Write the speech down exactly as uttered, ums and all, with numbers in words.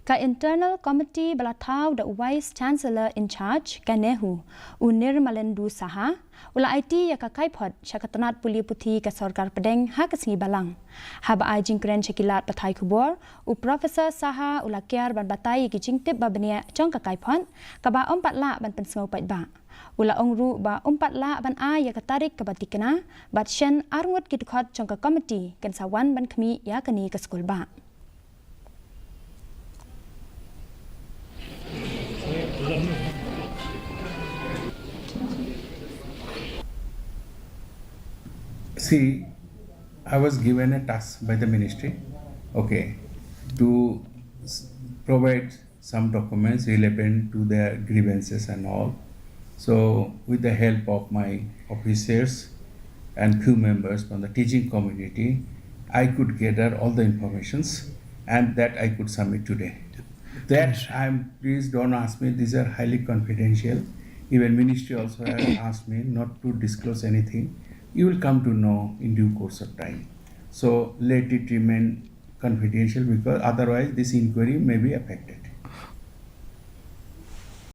Ka Internal Committee ba la thaw da u Vice Chancellor in Charge ka NEHU, u Nirmalendu Saha, u la aiti ïa ka kaiphod sha ka tnat pule puthi ka sorkar pdeng ha ka sngi Balang. Haba ai jingkren sha ki lad pathai khubor, u Professor Saha u la kiar ban batai ïa ki jingtip ba bniah jong ka kaiphod, kaba ym pat lah ban pynsngew paidbah. U la ong ruh ba ym pat lah ban ai ïa ka tarik kaba tikna, bad shen arngut ki dkhot jong ka committee kin sa wan ban khmih ïa kane ka skulbah. See, I was given a task by the ministry, okay, to s- provide some documents relevant to their grievances and all. So, with the help of my officers and few members from the teaching community, I could gather all the informations and that I could submit today. That I'm, please don't ask me, these are highly confidential. Even ministry also has asked me not to disclose anything. You will come to know in due course of time. So let it remain confidential because otherwise this inquiry may be affected.